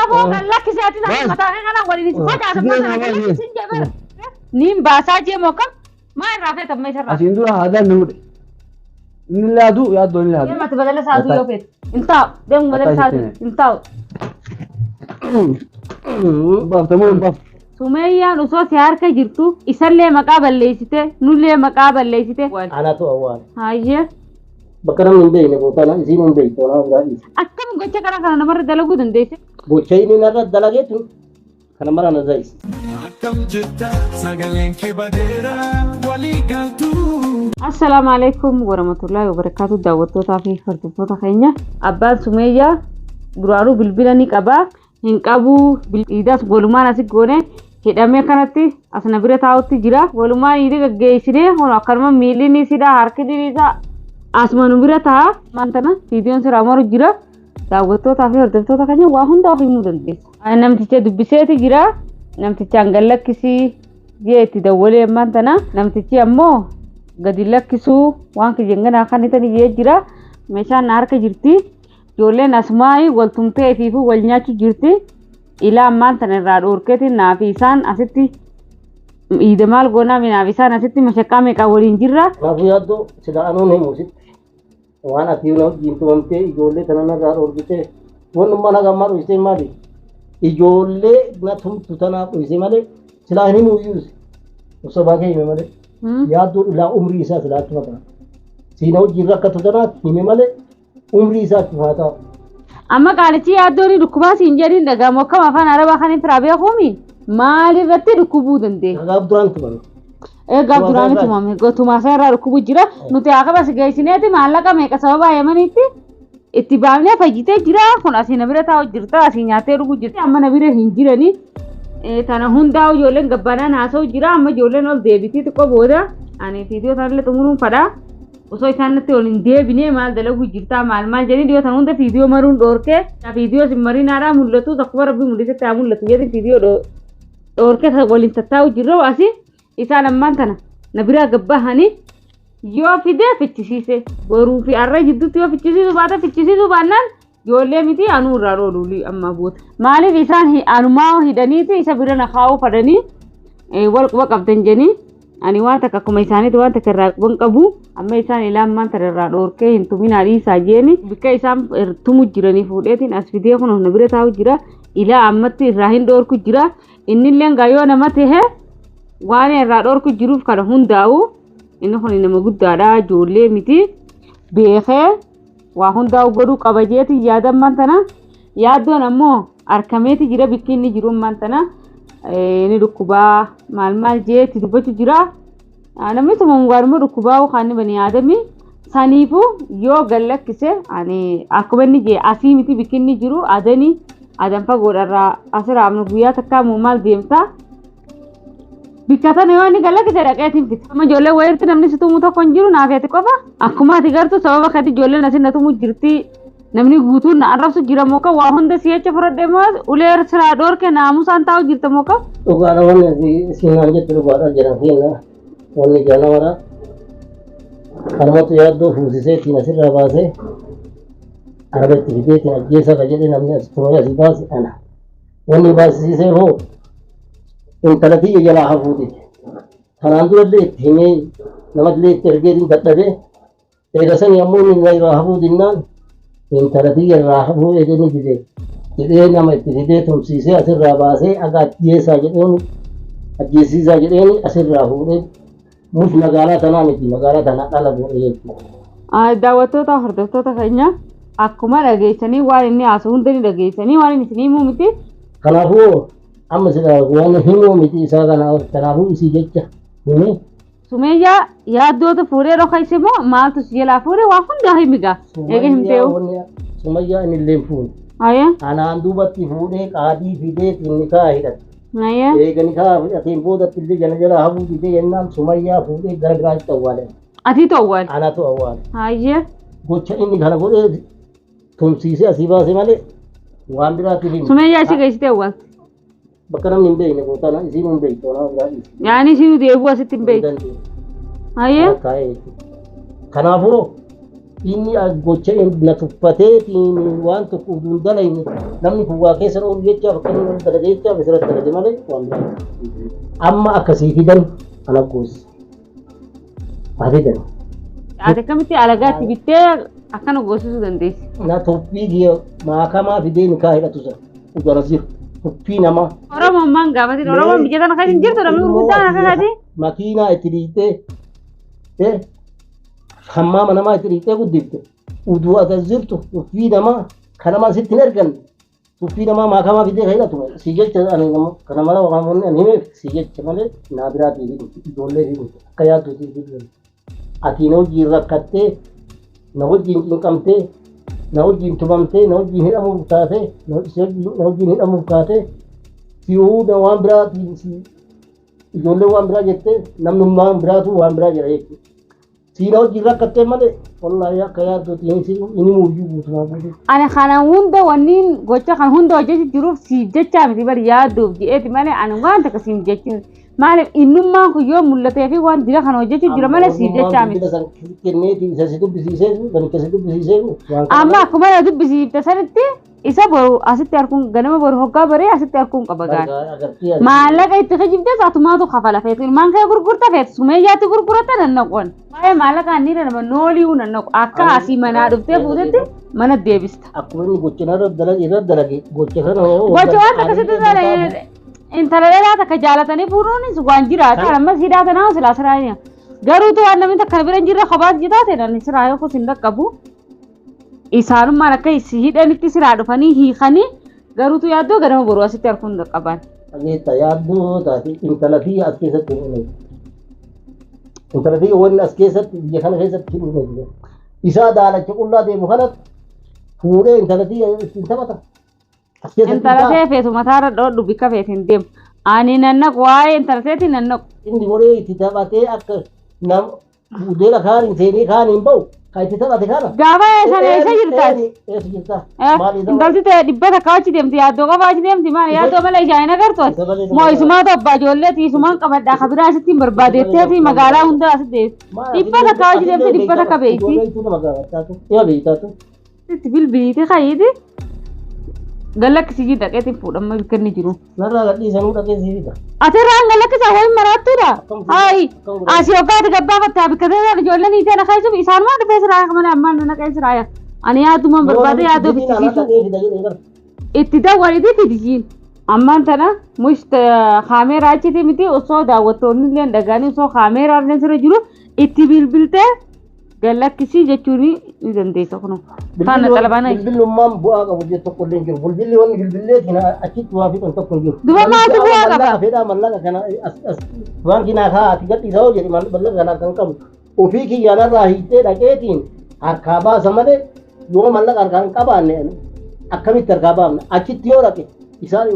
Aboo kan lakkisee ati sana mataa kee kana waliin si facaasa mana kan lakkisiin jee bara. Niin baasaa jee moo kam? Maa irraa feeta amma isarraa? Asiin dura haadaan na hudhe. Inni illee aduu yaaddoon illee aduu. Deem ati badala saaduu yoo feete. Hin taa'u. Deemu badala saaduu hin taa'u. Baaftamoo hin baaftu. Sumeeyyaan osoo si harka jirtu isallee maqaa balleessite nullee maqaa balleessite. Anatu awwaale. Hayyee. Bakka namni hin beekne bootaan isiin hin beektu anaa biraa dhiise. Akkam gocha kana kana namarra dalaguu dandeesse? Gocha inni narra dalageetu kana mara na zayis. Akkam jirta sagaleen kee badeera walii galtuu. Assalaamu alaikum warahmatullahi wabarakatuh daawwattootaa fi hordoftoota keenya. Abbaan Sumeeyyaa duraanuu bilbila ni qaba. Hin qabu iidaas walumaan asi goone hidhamee kanatti as na bira taa'utti jira. Walumaan iida gaggeessinee kun akkanuma miilli ni sidha harki ni isaa asuma nu bira taa'a. Maan tana viidiyoon siraa maru jira. Daawwattootaa fi hordoftoota keenya waa hundaa of himuu dandeessa. Namticha dubbiseeti jira. Namtichaan gad lakkisii jee itti dawwalee ammaan tana. Namtichi ammoo gadi lakkisuu waan kiyyan ganaa kan itani jee jira. Meeshaan na harka jirti. Ijoolleen asumaayi wal tumtee ifiifuu wal nyaachuu jirti. Ilaa ammaan tana irraa dhoorkeeti naafi isaan asitti iida maal goonaa naaf isaan asitti mashaqqaa meeqaa waliin jirra. Kanaafuu yaaddoo sila anuun himu sitti. Waan ati na wajjin tumamtee ijoollee tana narraa dhoorgitee wannummaan haga ammaa dhoysitee maali? Ijoollee na tumtu tanaaf dhoyse malee silaa hin himu iyyuu osoo baakee hime malee. Yaaddoo ilaa umrii isaa silaa achuma ta'a. Siina wajjin rakkatu tanaaf hime malee umrii isaa achuma haa ta'u. Amma qaalichi yaaddoon dhukkubaa siin jedhin dhagahamu akkam afaan arabaa kan hin firaa beekuumi maal irratti dhukkubuu dandeenya? Gaaf duraan tumame. Egaa duraanii tumame tumaa irraa dhukkubu jira. Nuti akaba si geessineeti maallaqa meeqa sababa yamaniitti itti baafnee fayyitee jira. Kun asii na bira taa'u jirta asii nyaattee dhugu jirti. Amma na bira hin jirani. Tana hundaa ijoolleen gabbaanaan haasa'u jira. Amma ijoolleen ol deebitii xiqqoo booda ani viidiyoo tanallee xumuruun fadha. Osoo isaan natti ol hin deebinee maal dalaguu jirtaa maal maal jedhanii dhiyoo tan hunda viidiyoo maruun dhoorkee viidiyoo sin marinaadhaa mul'atu akkuma rabbi mul'isetti haa mul'atu jedhanii viidiyoo dhoorkee waliin tattaa'u jirra asii isaan ammaan tana na biraa gabbahanii yoo fide fichisiise boruu fi arra jidduutti yoo fichisiisu baate fichisiisuu baannaan ijoollee miti anuu irraa dhoolu amma booda. Maaliif isaan anumaa hidhaniiti isa bira na kaa'uu fadhanii wal quba qabdan jedhanii ani waan takka akkuma isaaniiti waan takka irraa quban qabu amma isaan ilaa ammaan tana irraa dhoorkee hin tuminaa dhiisaa jeeni bikka isaan tumu jiranii fuudheetiin as fidee kun na bira taa'u jira ilaa ammatti irraa hin dhoorku jira. Innilleen gaa yoo nama tahe waan irraa dhorku jiruuf kana hundaa'u inni kun nama guddaadha ijoollee miti beekee waa hundaa'u godhuu qaba jeeti yaada ammaan tana yaaddoon ammoo harkameeti jira bikki inni jiru ammaan tana ni dhukkubaa maal maal jeeti dubbachuu jira. Namni tumamu gaarummaa dhukkubaa kan bani yaadami saniifuu yoo gad lakkise ani akkuma inni jee asii miti bikki inni jiru adanii adan fagoodharraa asirraa amma guyyaa takkaa moo maal deemtaa bikka tana yoo inni gad lakkise dhaqeetiin fita. Amma ijoollee wayiirti namni si tumu tokko hin jiru naaf ati qofa akkuma ati gartu sababa kati ijoolleen asii na tumu jirti namni guutuun na arrabsu jira moo kan waa hunda si jecha fudhadhee moo ulee siraa dhoorke naamusaan taa'u jirta moo kan. Dhugaadha wanni isiin jettu dhugaadha jedhan keenya wanni jaanamara kanumatu yaaddoo fuusisee ittiin asirraa baasee araba itti fidee ittiin ajjeesaa ka jedhee namni as tumee asii baase ana. Wanni baasisiisee hoo intala tiyya jalaa hafuuti. Kanaan durallee itti himee namallee itti ergee dadhabee Eega sanii ammoo inni na irraa hafuu dinnaan intala tiyya irraa hafuu eega inni dide jedhee nama itti fidee tumsiisee asirraa baasee aga ajjeesaa jedheen ajjeesiisaa jedheen asirraa fuudhee mus magaalaa tanaa miti magaalaa tanaa dhala godhe jechuudha. Daawwattoota hordoftoota keenya akkuma dhageessanii waan inni haasa'u hunda ni dhageessanii waan inni isinii himuu miti. Kanaafuu amma sila waan himuu miti isaa kana kanaafuu isii jecha himee Sumeeyyaa yaaddootu fuudhee dhokayse moo maaltu si jalaa fuudhee waa hundaa himi gaa. Eega himteewu. Sumayyaa inni illee hin fuune. Aya. Anaan duubatti fuudhee qaadii fidee nikaa hidhate. Aya. Eega nikaa hidhateen boodatti illee jala jalaa hafuu didee jennaan Sumayyaa fuudhee gara biraatti awwaale. Atiitu awwaale. Anatu awwaale. Hayyee. Gocha inni kana godhee tumsiisee asii baase malee waan biraatiif hin. Sumayyaa ishee geessitee awwaalte. Bakka namni hin beekne bootaan isiin hin beektu anaa biraa dhiisi. Yaani isiin deebi'uu asitti hin beektu. Dandeenye. Hayyee. Kaa'ee jechuudha. Kanaafuu Inni gocha na tuffateetiin waan tokko utuu hin dalayne namni kun waa keessa oolu jechaaf akka inni dalage jechaaf isirratti dalage malee waan biraa. Amma akkasii fidan ana goosisa. Haa fidan. Ati akkamitti alagaatti bittee akkana goosisuu dandeessi? Na tuffii kiyya maakamaa fidee nikaa hidhatu sana utuu anas jiru. Tuffii namaa. Oromoon maan gaafatin? Oromoon biyya tana keessa hin jirtu namni gurguddaan akka kaati. Makiinaa itti dhiitee hammaama namaa itti dhiitee guddifte utuu ati as jirtu tuffii namaa kan namaa sitti hin erganne tuffii namaa maakamaa fidee kan hidhatu si jecha ani kana mala waan wanni ani himeef si jecha malee naa biraatii fi ijoollee fi akka yaadduutii fi ati na wajjiin rakkattee na wajjiin cinqamtee na wajjiin tumamtee na wajjiin hidhamuuf taatee na wajjiin hidhamuuf taatee si hunda waan biraatiin si ijoollee waan biraa jettee namni waan biraatu waan biraa jedha jechuudha. Siina wajjin rakkattee malee wallaahi akka yaadduuti inni muuyyuu guutumaa guutuu. Ani kana hunda wanniin gocha kan hunda hojjechu jiruuf siif jechaa miti bari yaadduuf jedheeti malee ani waan takka siif jechuun maaliif innummaan kun yoo mul'atee fi waan dira kana hojjechu jira malee siif jechaa miti. Bilbila san kenneeti isa si dubbisiisee banicha si dubbisiisee waan kana Amma akkuma na dubbisiifte sanitti isa boru asitti arguun ganama boru hoggaa baree asitti arguun qaba gaari. agartee Maallaqa itti kijibdes atumaatu kafala feetu ilmaan kee gurgurta feetu sumeeyyaatti gurgurata nannaqoon. Waa'ee maallaqa inni nama nooliyuu nannaqu akka asii manaa dhuftee fuutetti mana deebista. Akkuma inni gocha irra dalage irra dalage gocha kana Gocha waan akkasitti dalage intala dhalaa takka jaalatanii fuudhuunis waan jiraata ammas hidhaa tanaa silaa siraa garuutu waan namni takka bira hin jirre kophaas jiraate namni siraa yoo hin dhaqqabu. Isaanummaan akka hidhanitti siraa dhufanii hiikanii garuutu yaaddoo ganama boruu asitti arguun dhaqqaban. Dhageetta yaaddoo taate intala fi as keessatti hin uumne. Intala fi wanni as keessatti biyya kana keessatti hin uumne. Isaa daalacha qullaa deemu kanatti fuudhee intala fi ittiin taphata. As keessatti Intala tee feetu mataarra dhoodhu bikka feete hin deemu. Ani nannaqu waa'ee intala teetii nannaqu. Inni godhee itti taphatee akka nam budeela kaan hin seenee kaan hin ba'u kan itti taphate kana. Gaafa sana eessa jirtaati? Eessa jirta? Intalti ta'e dhibba takka achi deemti yaaddoo qofa achi deemti maali yaaddoo malee isaan hin agartu ati. Moo isumaatu abbaa ijoolleeti isumaan qabadhaa ka biraa asitti hin barbaadettee fi magaalaa hunda asitti deemti. Dhibba takka achi deemti dhibba takka beeyti. Ijoollee nama gaafattaatu. Ima beeytaatu. Itti bilbiliiti kayiiti. Galakkisii dhaqeetiin fuudhamma bakka inni jiru. Narraa gadhiisanuu dhaqee sii fida. Ati irraan galakkisaa wayi maraattuudha. Hayi asii hoggaati gabbaafattaa bakka ta'e ijoolleen hiitee na kaisuuf isaanumaa dhufee siraa malee ammaan na qeessi siraa. Ani yaadumaan barbaade yaaduu bichisiisu. Itti dawwaliti fidisiin. Ammaan tana mush kaameeraa achitti miti osoo daawwattoonni illee dhagaanii osoo kaameeraa illee sirra jiru itti bilbiltee galakkisii jechuun ni dandeessa kun. Faana xalabaana. Bilbilummaan bu'aa qabu jedhu tokko illee hin jiru. Bilbilli wanni bilbilleetiin achitti waa fixan tokko hin jiru. Duba maaltu bu'aa qaba? Mallaqa fedhaa mallaqa kana as baankii naa kaa ati gadhiisa hoo jedhi mallaqa kana kan qabu. Ofii kiyyaanarraa hiiktee dhaqeetiin harkaa baasa malee yoo mallaqa harkaa hin qabaanne akkamitti harkaa baafna achitti yoo dhaqe isaan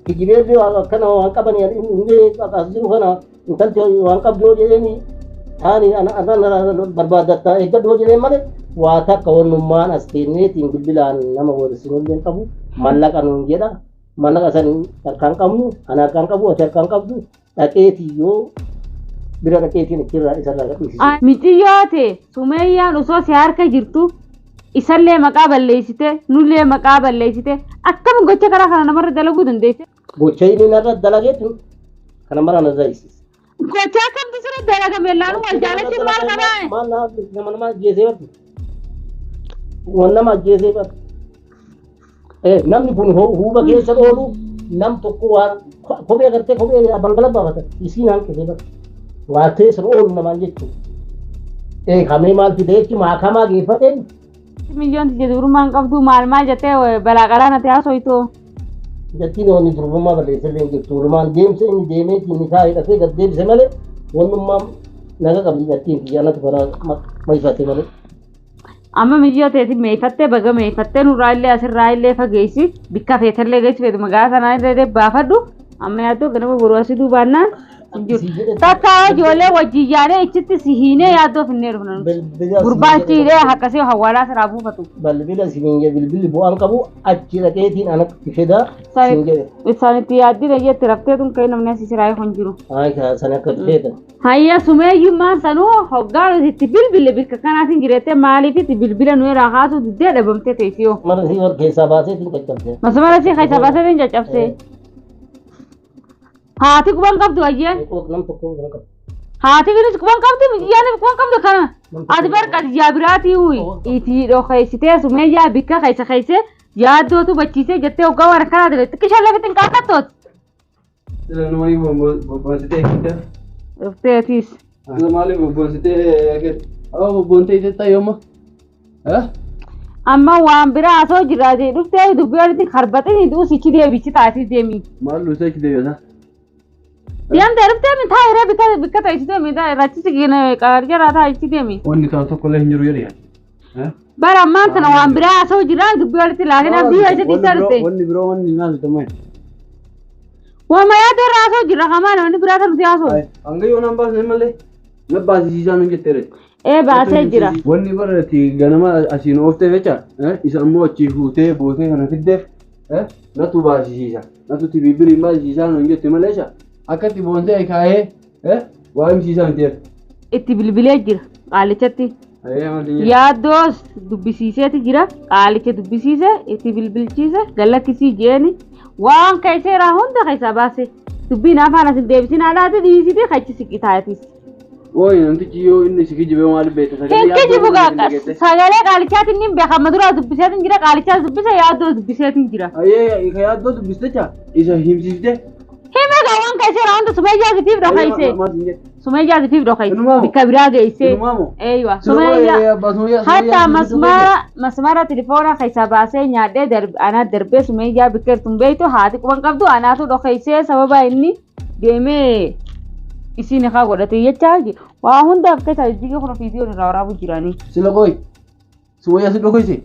kijibeelli akkana waan qaban inni as jiru kana intalti waan qabdu yoo jedheeni taani barbaadatta eeggadhu yoo jedheen malee waa takka wannummaan as kenneetiin bilbilaan nama walisin illee qabu mallaqa nuun jedha mallaqa san harkaan qabnu ana harkaan qabu ati harkaan qabdu dhaqeetii yoo bira dhaqeetiin achirraa isarraa gadhiisise. Miciyyoo ta'e sumeeyyaan osoo si harka jirtu isallee maqaa balleessite nullee maqaa balleessite akkam gocha karaa kana namarra dalaguu dandeesse. Gocha inni narra dalageetu kana mara na zaayisiise. Gocha akkamtu sirra dalagame laalu wal jaalachuun maal qabaa? Maal nama nama ajjeesee bakka. Waan nama ajjeesee bakka. Namni kun huuba keessa oolu nam tokko waan kophee agartee kophee balbala baafata isiin hanqisee bakka. Waa keessa oolu namaan jechuudha. Kamee maal fide jechuun maakamaa geeffateen. Miyyoon tiyya dubrummaan qabdu maal maal jettee balaa qaraa natti haasoytoo. Jettiin wanni durbummaa balleessellee hin jirtu. Walumaan deemsa inni deemeetiin nikaa hidhatee gad deebise malee wannummaa naga qabdi jettiin kiyya anatu karaa maifate malee. Amma miyyoo teetiin meeyfattee baga meeyfattee nurraa illee asirraa illee fageessi bikka feetallee geessi feetu magaalaa sanaa illee baafadhu amma yaaddoo ganama boruu asii duubaannaan Takka ijoollee wajjin yaadee ichitti si hiinee yaaddoo finnee dhufna nuti. Gurbaan ciidee akkasii hawaalaa siraa buufatu. Bilbila siin jedhe bilbilli bu'aan qabu achi dhaqeetiin anatti fidaa siin jedhe. Isaanitti yaaddina jetti raftee tun ka'ee namni asii siraa hin jiru. Haa san akka feetan. Hayya sumeeyyummaan sanuu hoggaa nuti itti bilbille bikka kanaatiin jireettee maaliif itti bilbila nu irraa kaasuu diddee dhabamtee teessiyoo. Mana sii wal keessaa baaseetiin caccabsee. Masmara sii keessaa baaseetiin caccabsee. Haati quban qabdu ayyeen. Nam tokko quban qabdu. Haati kunis quban qabdu miyyaan quban qabdu kana. Ati bar qadiyyaa biraatii huyi. Itti dhokeessitee sumeeyyaa bikka keessa keessa yaaddootu bachiisee jettee hoggaa waan akkanaa ta'e xiqqishaa lafa xinqaaqattooti. Sila namani bobbonsitee eegite. Dhufteetis. Sila maaliif bobbonsitee eegite? Awa bobbontee jettaa yooma? Amma waan biraa asoo jiraatee dhuftee dubbii walitti harbaxini du'us ichi deebichi taasis deemi. Maal dhuusee ichi deebisa? Deemtee dhuftee mi taa hiree bikka bikka ta'e ichi deemi raachisi qarqara taa ichi deemi. Wanni kaan tokkollee hin jiru jedhi. Bara ammaan tana waan biraa asoo jiraa dubbii walitti laakin abdii keessa dhiisaa dhufte. Wanni biroo wanni maal ta'e? Waama yaadoo irraa asoo jira kamaa namni biraa kan nuti haasoo. Hanga yoo nan baasne malee na baasisiisaa nun jetteere. Ee baasee jira. Wanni bara ati ganama asiin ooftee jecha isa ammoo achii fuutee bootee kana fiddeef natu baasisiisa. Natu tibiibiriin baasisiisaa nun jette malee jecha akkatti boontee kaayee waa himsiisaa miti jedhe. Itti bilbilee jira qaalichatti. Yaaddoos dubbisiiseeti jira qaalicha dubbisiise itti bilbilchiise gallakkisii jeeni waan keesseeraa hunda keessaa baase dubbiin afaan asin deebisin haadhaati dhiisiti kachi siqi taatis. Ooyi namtichi yoo inni si kijibee maal beekta Hin kijibu sagalee qaalichaatiin ni beekama duraa dubbiseetiin jira qaalichaas dubbise yaaddoos dubbiseetiin jira. Ayyee ka yaaddoo dubbiste isa himsiifte. Hime gaa waan keesseeraa hunda sumeeyyaa sifiif dhokaise. Sumeeyyaa sifiif dhokaise. Bikka biraa geesse. Eeywa sumeeyyaa. Hatta masmara telefoona keessaa baasee nyaadhee anaa darbee sumeeyyaa bikka jirtu beektu haati quban qabdu anaatu dhokaisee sababa inni deemee isin haa godhate jechaa waa hundaaf keessa jijjiirri kun viidiyoon irraa waraabu jiranii. Sila qoy sumayyaa si dhokaise.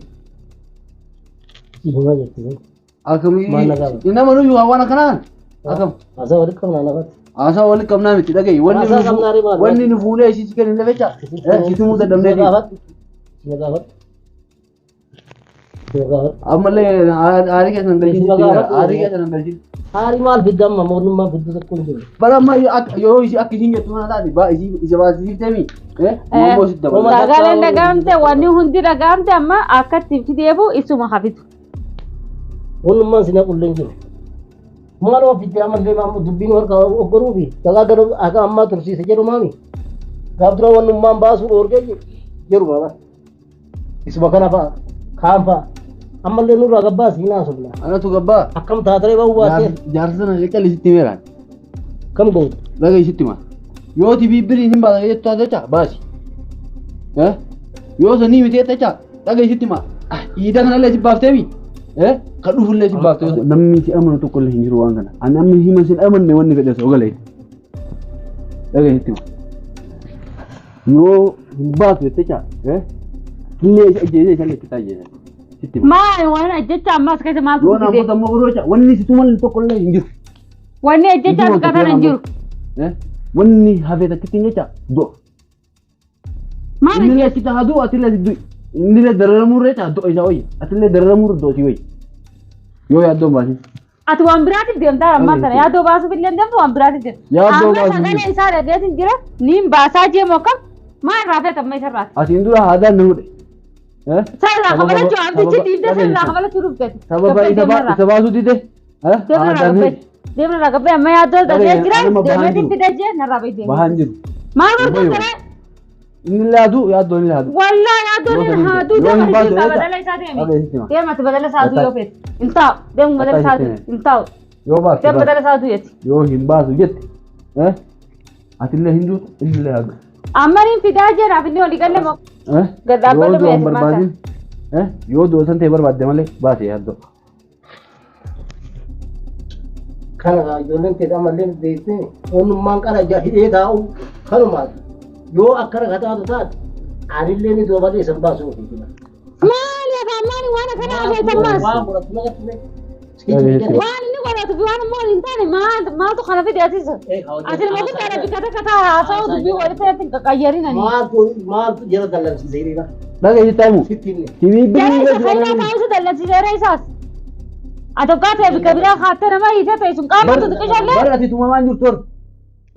Himaa jetti. Akkamii nama nuyi waan akkanaan akkam. Haasaa walitti qabnaa nafatti. Haasaa walitti qabnaa miti dhagahi wanni nu fuunee isii si kennin lafecha situmuu dadhabnee. Sima gaafadhu. Sima gaafadhu. Ammallee aarii keessa nan galchin aarii keessa nan galchin. Aarii maal fidda amma mootummaan fiddu tokko hin jiru. Bara amma yoo isii akka isiin jettu mana taate baa isii isa baasisiifteemi yoommoo sitti dabala. Sagaleen dhagaamte wanni hundi dhagaamte amma akkatti fideefu isuma hafitu. Wannummaan si naqullee hin jiru. Maaluma fidde ammallee dubbiin harka oggoruufi dhagaa gara akka ammaa tursiise jedhu maami. Gaaf dura wannummaan baasuu dhoorgee jedhu maama. Isuma kana fa'a kaan fa'a. Ammallee nurraa gabbaas hin haasofna. Anatu gabbaa. Akkam taataree bahuu baattee. Jaarsa sana calli sitti meeraan. Kam gootu? Dhaga sitti ma. Yoo tibiibiriin hin baasa jettu taate jecha baasi. Yoo sanii miti jette jecha dhaga sitti ma. Iida kanallee si baafteemi. Kan dhufullee si baaftee. Namni si amanu tokkollee hin jiru waan kana. Ani amma hima sin amanne wanni fedhe osoo galee. Dhaga sitti ma. Yoo hin baasu jette jecha illee isa ajjeesee isa itti taajjeesa. Maal waan ajjecha ammas keessa maaltu Yoo namoota ammoo godhu jecha wanni si tuman tokkollee hin jiru. Wanni ajjecha as kana hin jiru. Wanni hafee takkitti jecha du'a. Maal Inni achitti haa du'u atillee du'i. Inni dararamuu irra jecha du'a isaa wayya. Atillee dararamuu irra du'a si wayya. Yoo yaaddoon baasin. Ati waan biraatiif deemtaa ammaa kana yaaddoo baasuuf illee deemtu waan biraatiif deemtu. Yaaddoo Amma baasuuf. sagalee isaa dhageetiin jira niin baasaa jeemu akkam maal raafee amma isa raate. Asiin dura haadaan na hudhe. Sarara kabalachuu amtichi dhiibdee sarara kabalachuu dhufte. Sababa isa baasuu dide. Deemna irraa gabbee amma yaaddoo dhagee jira deemeetiin fidee jee narraa bahee deema. Bahaan jiru. Maal barbaadde? Inni laadu yaaddoo inni laadu. Wallaa yaaddoo inni haaduu deema badala isaa deemi. Deemati badala isaa aduu yoo feete. Hin taa'u deemu badala isaa aduu hin taa'u. Yoo baasu. Deemu badala isaa aduu jetti. Yoo hin baasu jette. Atillee hin duutu inni illee haaduu. Amma niin fidaa jedhaaf inni olii galle moo. Gad dhaabbadhu Yoo du'an mee barbaadin. Yoo du'a san ta'e barbaadde malee baase yaaddoo. Kana ijoolleen ta'e ammallee beektee onnummaan qara hidhee taa'u kanumaati. Yoo akkana ka taatu taate anillee ni du'a malee isan baasuu ofiiti. Maali afaan maali waan akkana haasa'e ammas. Waan godhatu naqatti. Waan inni godhatu fi waan immoo hin taane maaltu kana fide atis? Ati nama guddaadha bikka takka taa haasa'u dubbii walitti natti hin qaqqayyarin ani. Maaltu jara dallansiise hiriira? Dhageessitti himu. Sitti himne. Tibiibbirii Jara isa fayydaa taa'u isa dallansiiseera isaas. Ati hoggaa ta'e bikka biraa kaattee nama hiitee ta'e sun qaamatu xiqqishallee. Bara ati tumamaan jirtu hor.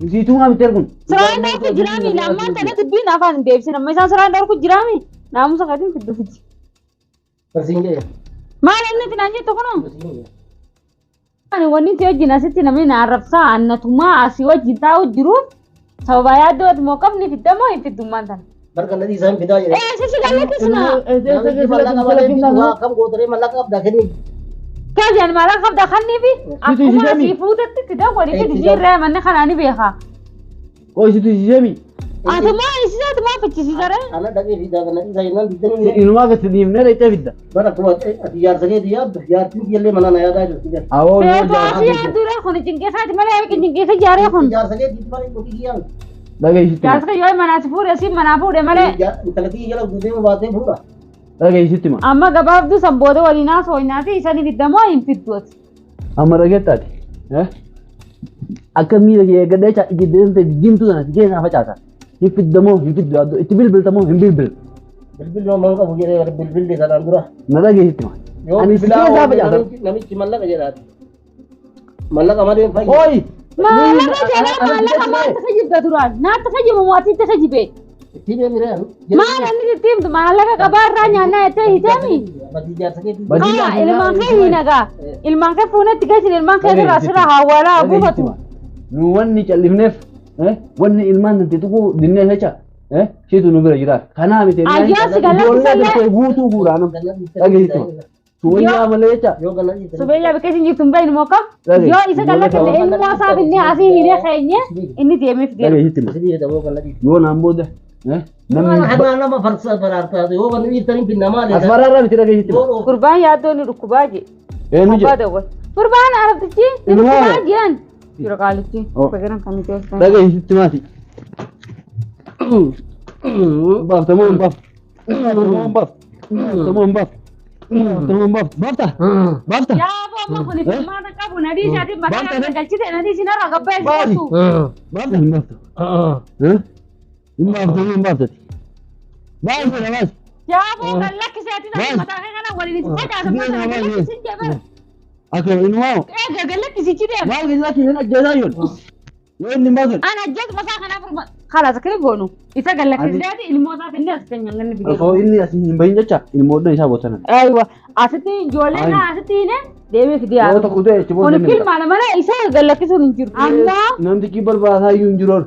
Isii tumaa miti ergun. Siraan dhorku jiraami lammaan tana dubbiin afaan hin deebisin amma isaan siraan dhorku jiraami naamusa katiin fiddu fidi. Barsiin jedhe. Maal inni itti naan jettu kunoo? Barsiin jedhe. Ani wanni itti wajjin asitti namni na arrabsaa annatumaa asii wajjin taa'u jiruuf sababa yaaddoo ati moo qabni fiddamoo hin fiddummaan tana. Barka nadii isaan fidaa jedhe. Ee sisi gallakkisna. Namichi mallaqa malee fidu waa kam gootaree mallaqa qabdaa kenni. Kaasiyaan maallaqa qabda kanniifi akkuma siisemi. asii fuutetti itti dawwali fidi siirree manni kanaa ni beeka. Qoy situ siisemi. Atumaa isisaatumaa fichisiisaree. Ana dhaqee fidaa kan nadii isaa jennaan diddanii. Inumaa gadi dhiifnee dhaqxee fidda. Bara akkuma ati jaarsa keeti yaaddu jaartiin kiyyallee mana na yaadaa jirti jira. Awoo yoo Feetu asii jaarsa. yaadduudha kun cinqeessaati malee eegi cinqeessa jaaree kun. Jaarsa keeti malee qotii kiyyaan. Dhageessitti hima. Jaarsa yoo manaa si fuudhe si manaa fuudhe malee. Intala kiyya jala guutee baatee fuudha. Dhageessitti hima. Amma gabaabduu san booda waliin haasoo nyaati isani fiddamoo hin fiddu ati. Amma dhageettaati. Akka miila kee eeggadhee jecha iji deemtee diimtuu sana si keessaa facaasa. Hin fiddamoo hin fiddu yaaddoo itti bilbiltamoo hin bilbilu. Bilbilli homaa hin qabu jedhee bilbilli kanaan dura. Na dhageessitti hima. Yoo Ani si bilbilaa keessaa oole facaasa. namichi mallaqa jedhaati. Mallaqa malee hin fayyu. Ooyi! Maallaqa jedhaa maallaqa maaltu kijibda duraan naatti kijibu moo ati itti kijibe? Itti deemire. Maal inni itti himtu maallaqa qabaa irraa nyaannaa jettee hiteemi? Badii jaarsa keetii. Badii Haa ilmaan kee hin nagaa ilmaan kee fuunetti galchin ilmaan kee irraa sirraa hawwaalaa buufatu. Nu wanni callifneef wanni ilmaan nuti tuquu dinnee jecha shiitu nu bira jira. Kanaa miti. Ayyaa si galatti Ijoollee tokko guutuu guuraa nama. Dhageessitti hima. Suwayyaa malee jecha. Yoo ganna Subeeyyaa bakka isin jirtu hin beeknu moo kam? Dhagahi. Yoo isa galatti ilmoo isaaf inni asii hidhee keenye inni deemee fideera. Dhageessitti hima. Sidii jedhamu ganna dhiifte. Yoo naan booda namni Nama nama farsa faraartaatu yoo ganna dhiiftanii finna maali? asfaraarraa miti dhageessitti hima. Yoo Gurbaan yaaddoo ni dhukkubaa je. Eenyu Abbaa jedha? dawwal. Gurbaan arabtichi ni Ilmoo. dhukkubaa jeen. Jira qaalichi. Oh. Fagaran kan nuti osoo. Dhageessitti maati. Baaftamoo hin baaftu. Baaftamoo hin baaftu. Baaftamoo hin baaftu. Baaftamoo hin baaftu. Baafta. Baafta. Yaa amma kun filmaata qabu nadii isaatiin mataa kana galchite nadii isinarraa gabbaa'ee Baasi. si Baafta hin baaftu. Hin baaftu hin baaftati. Baasi na baasi. Yaa boo kan lakkiseeti ta'e mataa kee kana waliin itti facaasa mataa kana lakkisin jebara. Akka inumaa Eega galakkisichi deema. maal keessaa keessan ajjeesaa jiru. Yoo inni hin baasan. Ana ajjeesu mataa kanaaf kalaas akkana goonu. Isa galakkisiseeti ilmoo isaa finnee as keenya ganni fidee. Osoo inni asii hin bahin jecha ilmoodhaan isaa botanan. Aywa asitti ijoollee kana asitti hine deemee fidee Yoo haa. tokko ta'e achi booda Kun inni filmaadha malee isa galakkisuun hin jiru. Amma Namtichi barbaadaa iyyuu hin jiru.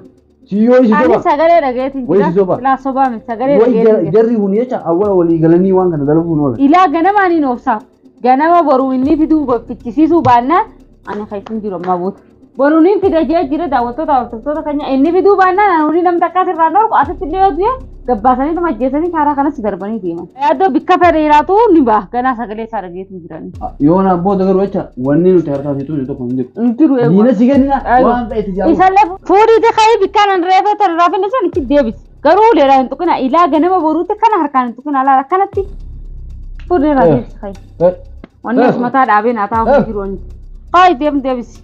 Siyyoo isi ani soba. sagalee dhageetiin Wayi jira. si soba. Silaa sobaa miti sagalee Wayi dhageetiin jira. jarri kun jecha awwaala walii galanii waan kana dalaguun oolan. Ilaa ganama ani obsa. Ganama boruu inni fiduu fichisiisuu baannaan ani keessan jiru ammaa booda. Boruu inni fida jee jira daawwattoota hordoftoota keenya inni fiduu baannaan ani horii namni takkaa sirraa dhorku asitti illee yoo du'e gabbaasanii tuma ajjeesanii karaa kanas darbanii deeman. Yaaddoo bikka fedheeraatu ni ba'a ganaa sagalee isaa dhageetiin jiran. Yoo naan booda garuu jecha wanni nuti harkaa fi tuune tokko hin jiru. Hin jiru eewwa. Diina si kennina Aywa. waan ta'e itti jaalu. Isallee fuudhiiti ka'ee bikkaan an reefa tan raafinne san itti deebisi. Garuu uleedhaan hin tuqina ilaa ganama boruutti kana harkaan hin tuqina laala akkanatti fuudhee irraa deebisi ka'ee. Wanni as mataa dhaabee naa taa'u hin jiru wanni. Ka'ee deem deebisi.